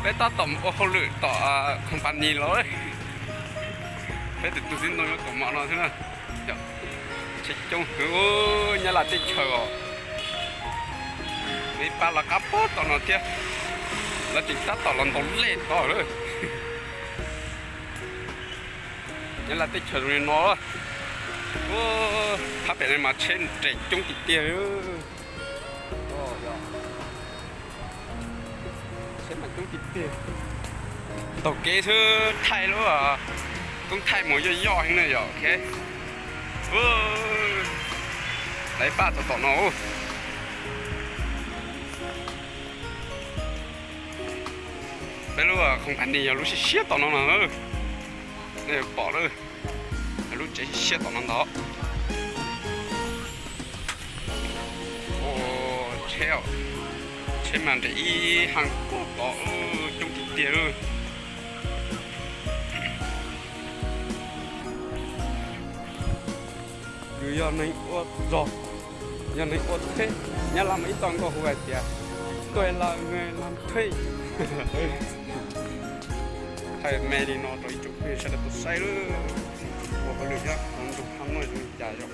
Peb tab tom ua hauj lwm tom company los. Peb tus tub tib ntoo nyob kaum mos no thiab na. Tsheb coob heev, Nyab Laj teb chaws os. Ib pab los qab pob tom no thiab, lawv tseem tab tom los ntaus lej tod lawm. Nyab Laj teb chaws zoo li no. Phab pem no mas tsheb nres coob tiag tiag. Tsheb mas coob tiag tiag. Taug kev xwb thaij lub koob thaij mus yoj yoj heev na yom. Lawv ib pab tom tom no. Peb lub company yog lub siab siab tom no no. Nej pom lawm, lub tsev siab siab tom no ntag. Tsheb, tsheb mas nres ib haag puag tod, coob tiag tiag. Yus yog neeg ua zog, yog neeg ua tsheb, Nyab Laj mas ib txoj nkauj hu hais tias tuaj la la thuej. Thaij me li no rau ib tsoom phooj ywg sawv daws tau saib lawm, ua hauj lwm nyob hauv nroog Hab Noj zoo li cas yom.